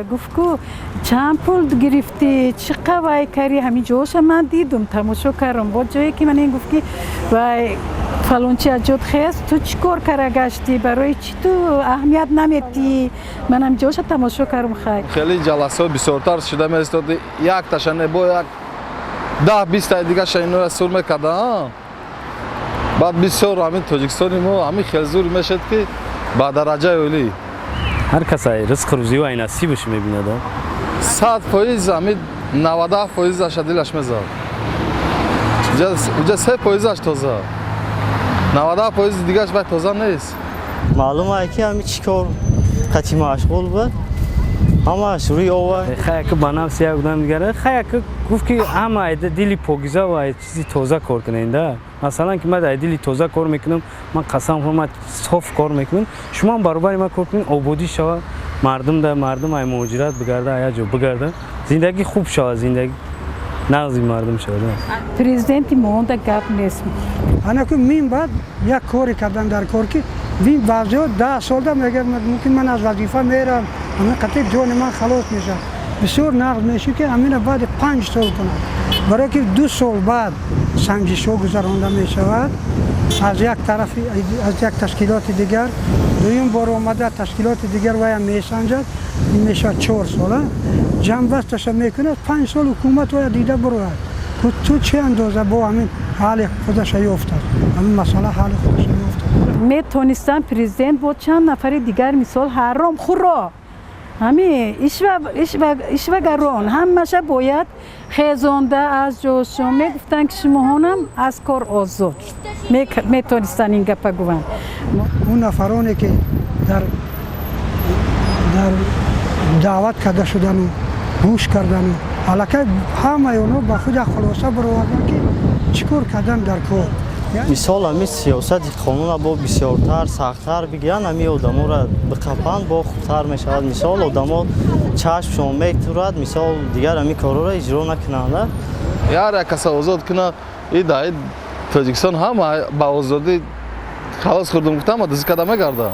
Гуфт, ку чанд пул гирифтӣ, чӣ қавай карӣ, ҳамин ҷоша ман дидум, тамошо кардам. Бо ҷое ки ман ин гуфт, ки вай фалончи аз ҷот хест, ту чӣ кор кара гаштӣ, барои чӣ ту аҳамият наметӣ? Ман ҳамин ҷоша тамошо кардам, хай. Хеле ҷаласаҳо бисёртар шуда меистоди, якташа не, бо як 10-20 таи дигаша иноя сур мекарда. Баъд бисёр ҳамин Тоҷикистони мо ҳамин хел зур мешуд, ки ба дараҷаи олӣ. Ҳар кас ай ризқу рӯзию ай насибаш мебинад. 100%, ҳамин 97 фоизаша дилаш мезад. Уҷа 3 фоизаш тоза, 97 фоизи дигаш вай тоза нест. Маълум ай, ки ҳами чӣ кор қатъи машғул буд, ҳамааш рӯи ова. Хаяки ба нафси як одам дигар хаяки гуфт, ки ҳама ай дили покиза ва ай чизи тоза кор кунед да. Масалан, ки ман ай дили тоза кор мекунам, ман қасам хӯрам, ман соф кор мекунам, шумо ҳам баробари ман кор кунед, ободӣ шава мардум да, мардум ай муҳоҷират бигарда, ай як ҷо бигарда, зиндагӣ хуб шава, зиндагӣ нағзи мардум шава. Президенти моонда гап нест. Анаку мин баъд як коре кардан дар кор, ки вин баъзеҳо 10 солда мегӯяд, мумкин ман аз вазифа мерам, ҳамин қатъи ҷони ман халос мешавад. Бисёр нағз мешуд, ки ҳамина баъди 5 сол кунад, барое ки 2 сол баъд санҷишҳо гузаронда мешавад аз як тарафи, аз як ташкилоти дигар, дуюм бор омада ташкилоти дигар вая месанҷад, ин мешавад 4 сола. Ҷамъбасташа мекунад, 5 сол ҳукумат вая дида бурояд, ту чӣ андоза бо ҳамин ҳалли худаша ёфтааст, ҳамин масъала ҳалли худаша ёфтааст. Метонистан президент бо чанд нафари дигар, мисол, ҳаром хуро, ҳами ишвагарон ҳамаша бояд хезонда аз ҷошон мегуфтанд, ки шумоҳонам аз кор озод. Метонистанд ин гапа гӯванд. Он нафароне, ки дар даъват карда шудану гӯш кардану аллакай ҳамаи онҳо ба худ як хулоса бароварданд, ки чӣ кор кардан дар кор. Мисол, ҳами сиёсати қонуна бо бисёртар, сахттар бигиранд, ҳами одаморо биқапанд, бо хубтар мешавад. Мисол, одамо чашмшон метурад, мисол, дигар ҳами корҳоро иҷро накунанд. Яр як каса озод куна, и дар Тоҷикистон ҳама ба озодӣ халос хӯрдум гуфта, ҳама дузӣ карда мегарда.